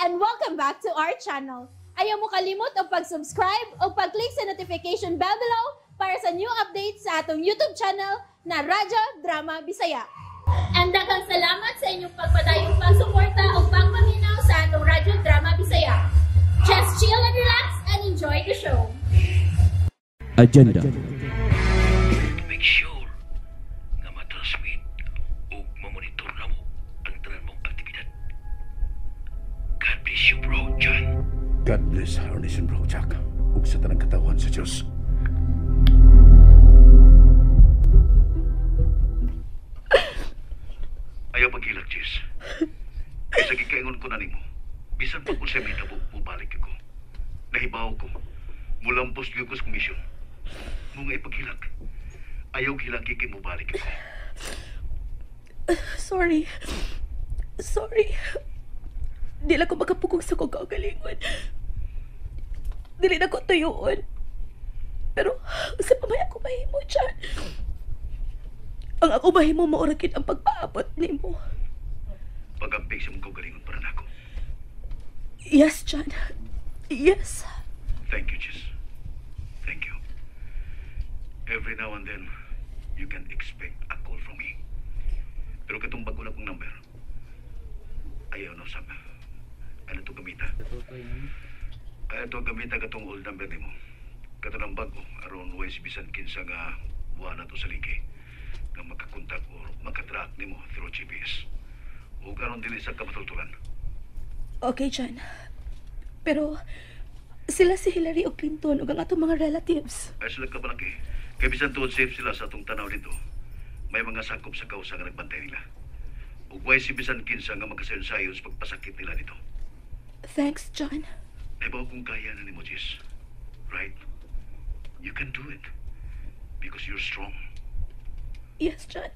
And welcome back to our channel. Ayaw mo kalimot og pag-subscribe o pag-click sa notification bell below para sa new updates sa atong YouTube channel na Radyo Drama Bisaya. And daghang salamat sa inyong pagpadayong pagsuporta o pagpaminaw sa atong Radyo Drama Bisaya. Just chill and relax and enjoy the show. Agenda. Make sure nga matransmit o mamonitor na mo ang tanan mong aktibidad. God bless you, bro, John. God bless our nation, bro, Jack. Ug sa tanang katawhan sa Diyos. Ayaw paghilak, Jess. Kaysa gikaingon ko na nimo. Bisan pa kung sa mitabo, mubalik ako. Nahibaw ko. Mulampos gyud ko sa komisyon. Mo nga ipaghilak. Ayaw hilaki kay mubalik ako. Sorry. Sorry. Di lang ko makapugong sa kong kaugalingon. Dili na ko tuyuon. Pero sa pamaya ko mahimo dyan. Ang ako mahimo mauragin ang pagpaabot nimo. Pagamping sa mong kaugalingon para nako. Yes, John. Yes. Thank you, Jess. Thank you. Every now and then, you can expect a call from me. Pero katong bago na kong number, ayaw na usab. Ano to gamita? Ayaw to gamita katong old number nimo. Katong bago, aron wise bisan kinsa nga wa na to sa ligi nga makakontak or makatrack nimo through GPS. Ug aron dili sa kamatultulan. Okay, John. Pero sila si Hillary o Clinton ug ang atong mga relatives. Ay sila kabalaki. Kay bisan tuod safe sila sa atong tanaw dito. May mga sakop sa kausa nga nagbantay nila. Ug way si bisan kinsa nga makasayon-sayon sa pagpasakit nila dito. Thanks, John. Nahibaw kung kaya na nimo, Jess. Right? You can do it. Because you're strong. Yes, John.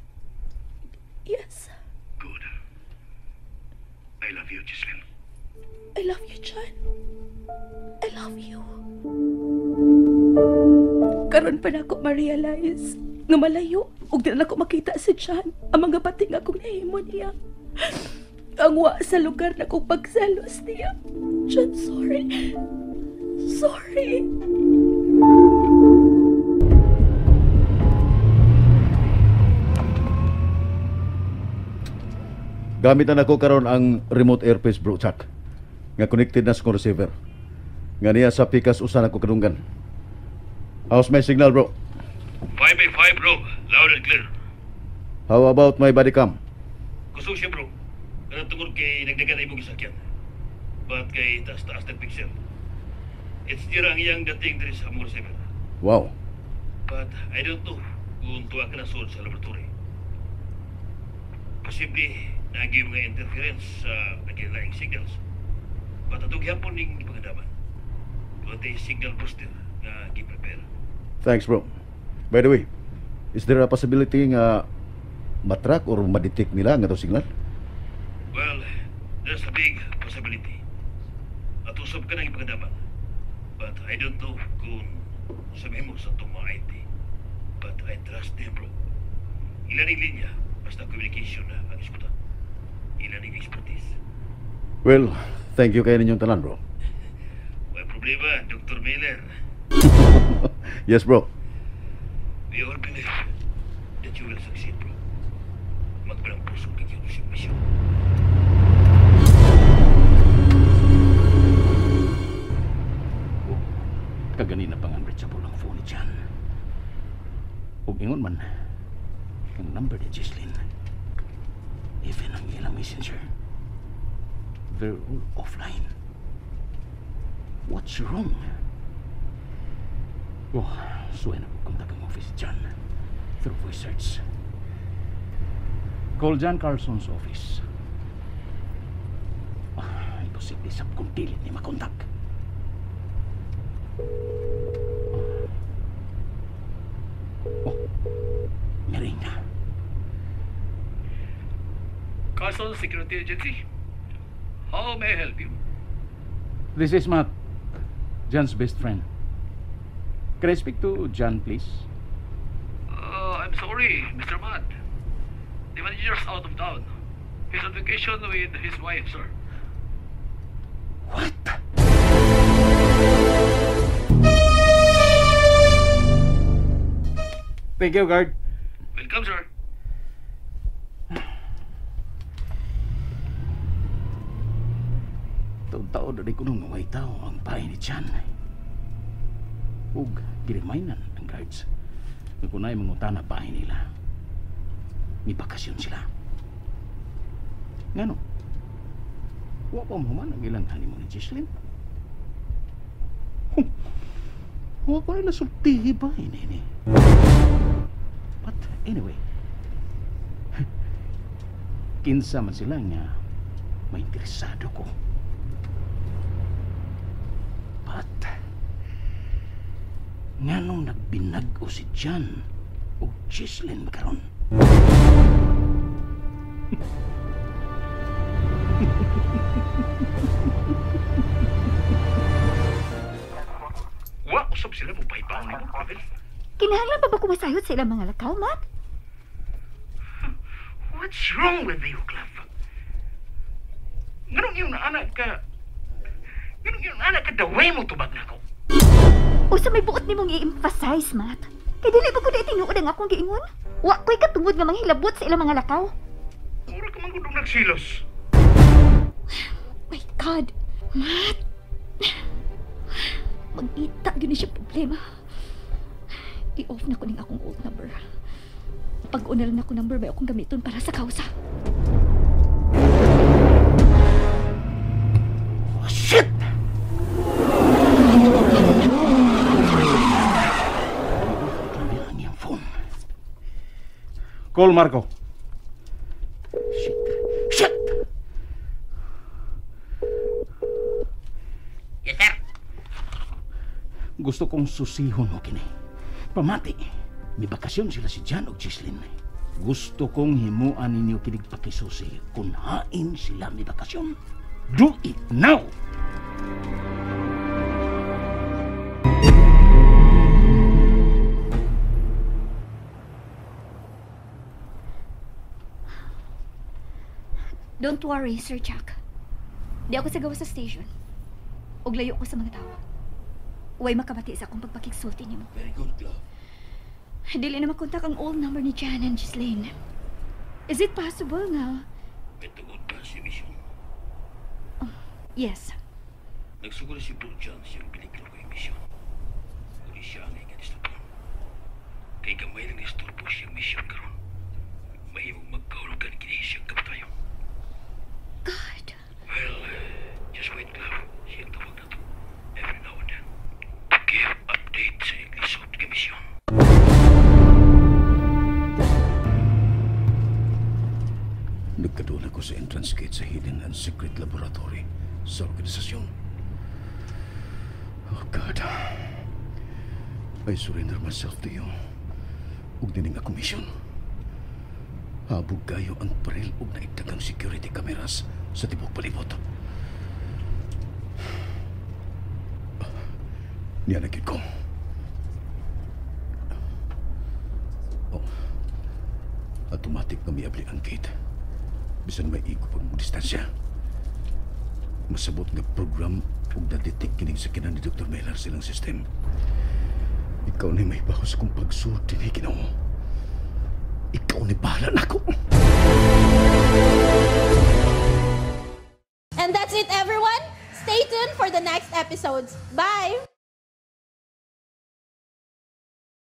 Yes. Good. I love you, Jesslyn. I love you, John. I love you. Karon pa na ako ma-realize nga malayo ug di na ako makita si John ang mga bating akong nahimo niya. Ang wa sa lugar na kong pagselos niya. John, sorry. Sorry. Gamit na nako karon ang remote earpiece, bro, Chuck. Nga connected na sa kong receiver. Nga niya sa pikas usa na ko kadunggan. How's my signal, bro? 5 by 5, bro. Loud and clear. How about my body cam? Kusog siya, bro. Kanang tungod kay nagdagan na imong gisakyan. But kay taas-taas ng pixel. It's dira ang iyang dating diri sa among receiver. Wow. But I don't know kung tuwa ka na sud sa laboratory. Posible nagi mga interference sa nagkailaing signals. But atong gihapon ning gipangandaman. Duha signal booster nga gi-prepare. Thanks, bro. By the way, is there a possibility nga matrack or madetect nila nga to signal? Well, there's a big possibility. Atusop ka ng ipangandaman. But I don't know kung sabihin mo sa itong mga IT. But I trust them, bro. Ilan ang linya, basta communication na ang iskutan. Ilan ang expertise. Well, thank you kayo ninyong tanan, bro. May problema, Dr. Miller. Yes, bro. We all believe that you will succeed, bro. Magbalang puso kay yung mission. Oh, kaganina pang unreachable ang phone ni John. Ug ingon man, ang number ni Jesslyn, even ang ilang messenger, they're all offline. What's wrong? Oh, suway na ko kontak ang office ni John through voice search. Call John Carlson's office. Ah, imposible sab kung dili ni makontak. Oh, naring na. Carlson Security Agency. How may I help you? This is Matt, John's best friend. Can I speak to John, please? I'm sorry, Mr. Matt. The manager's out of town. He's on vacation with his wife, sir. What? Thank you, guard. Welcome, sir. Taon-taon na di ko nung maway tao ang bahay ni Chan. Ug girimaynan ang guards. Nga kung na'y mangutana bahay nila, may bakasyon sila. Ngano? Wa pa mahuman ang ilang honeymoon ni Jesslyn. Huh. Wa pa nila sultihi ba, ini. But anyway, kinsa man sila nga may interesado ko. But nganong nagbinag-o si Jan o Jesslyn karon? Wa usab sila mo pahibaw nimo, Clavel. Kinahanglan pa ba kumasayod sa ilang mga lakaw, Matt? What's wrong with you, Clav? Nganong iyong anak ka? Nganong iyong anak ka daway mo tubag nako? Usa may buot nimong i-emphasize, Matt. Kay dili ba ko di tinuod ang akong giingon? Wa ko'y katungod nga manghilabot sa ilang mga lakaw. Mura ka man gud og nagsilos. My God, Matt. Mag-ita gyud ni siya problema. I-off na ko ning akong old number. Pag-una lang ako number may akong gamiton para sa kausa. Oh, shit! Ang iyang phone. Call Marco. Shit. Shit! Yes, sir. Gusto kong susihon mo kini. Pamati, may bakasyon sila si Jan o Jesslyn. Gusto kong himuan ninyo kinig pakisusi kung hain sila may bakasyon. Do it now! Don't worry, Sir Jack. Di ako sagawa sa station. Og layo ko sa mga tao. Uway makabati sa akong pagpakigsulti nimo. Very good, Clav. Dili na makontak ang old number ni Jan and Ghislaine. Is it possible nga? May tungod ba si mission? Yes. Nagsugod si Bro John siyang peligro kay mission. Uli siya ang iganistorbo. Kay gamay lang nistorbo siyang mission karon. Mahimong magkahulugan kini siyang kamatayon. God. Well, just wait, Clav. Siyang tawag na to. Every now and then. To give update sa iyang lisod kay mission. Nagkadula ko sa entrance gate sa Hidden and Secret Laboratory sa organisasyon. Oh God, I surrender myself to you. Ug dining akong mission. Habog kayo ang paril ug naigdagang security cameras sa tibok palibot. Niya na gyud ko. Oh, automatic na miabli ang gate. Bisan may igo pag distansya. Masabot nga program ug na-detect kining sakinan ni Dr. Miller silang system. Ikaw ni may baho sa kong pagsulti ni Ginoo. Ikaw ni bahala nako. And that's it, everyone. Stay tuned for the next episodes. Bye!